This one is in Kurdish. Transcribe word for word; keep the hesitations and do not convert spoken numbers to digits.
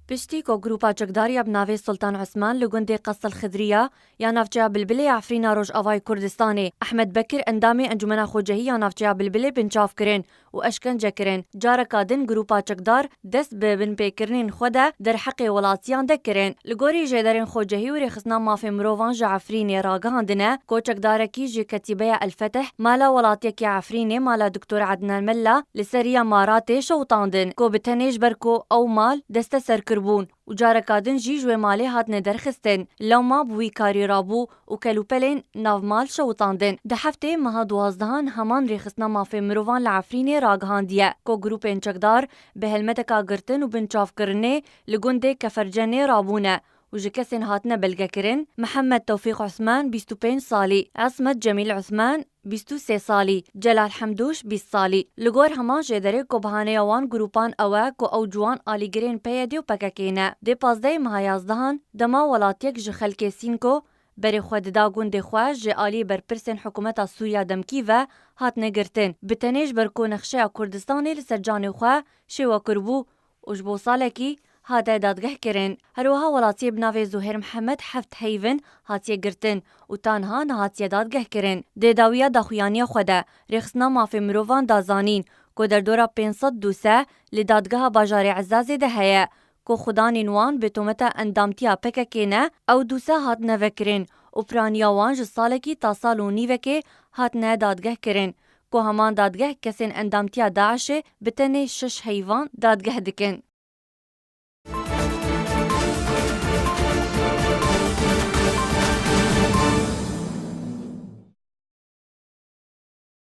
Piştî ku grûpa çekdar ya bi navê Sultan Osman li gundê Qesel Xidriya ya navçeya Bilbilê ya Efrîna Rojavayê Kurdistanê, Ehmed Bekir endamê Encûmena Xwecehî ya navçeya Bilbilê binçav kirin û eşkence kirin, careka din grûpa çekdar dest bi binpêkirinên xwe de derheqê welatiyan de kirin. Li gorî jêderên xwecehî û rêxistina mafê mirovan ji Efrînê ragihandine ku çekdarekî ji ketîbeya El Feteh mala welatiyekî Efrînê, mala Doktor Ednan Mella, li ser ya Maratê şewitandin ku bi tenê ji ber ku ew mal desteser kiribûn û careka din jî ji wê malê hatine derxistin, lewma bi wî karî rabû û kelûpelên navmal şewitandin. Di heftê meha duwazdehan heman rêxistina mafê mirovan li Efrînê ragihandiye ku grûpên çekdar bi helmeteka girtin û binçavkirinê li gundê Kefercenê rabûne û ji kesên hatine belgekirin, Mihemed Tewfîq Osman, bîst û pênc salî, Esmet Cemîl Osman, bîst û sê salî, Celal Hemdûş, bîst salî. Li gor heman jêderê ku bahaneya wan grûpan ew e ku ew ciwan alîgirên P Y D û P K K ne. Dê pazdehê meha yazdehan, dema welatiyek ji xelkê Sînko berê xwe dida gundê xwe, ji alî berpirsên hikûmeta Sûriya demkî ve hatine girtin. Bi tenê ji ber ku nexşeya Kurdistanê li ser canê xwe şêwe kiribû û ji bo salekî hate dadgehkirin. Her wiha welatiyê bi navê Zuhêr Mihemed heft heyvin hatiye girtin û ta niha nehatiye dadgehkirin. Dê dawiya daxuyaniya xwe de, rêxistina mafê mirovan da zanîn ku derdora pênc sed dûse li dadgeha bajarê Ezazê de heye ku xudanên wan bi tometa endamtiya P K K ne, ew dûse hatine vekirin û piraniya wan ji salekî ta sal û nîvekê hatine dadgehkirin, ku heman dadgeh kesên endamtiya DAIŞê bi tenê şeş heyvan dadgeh dikin.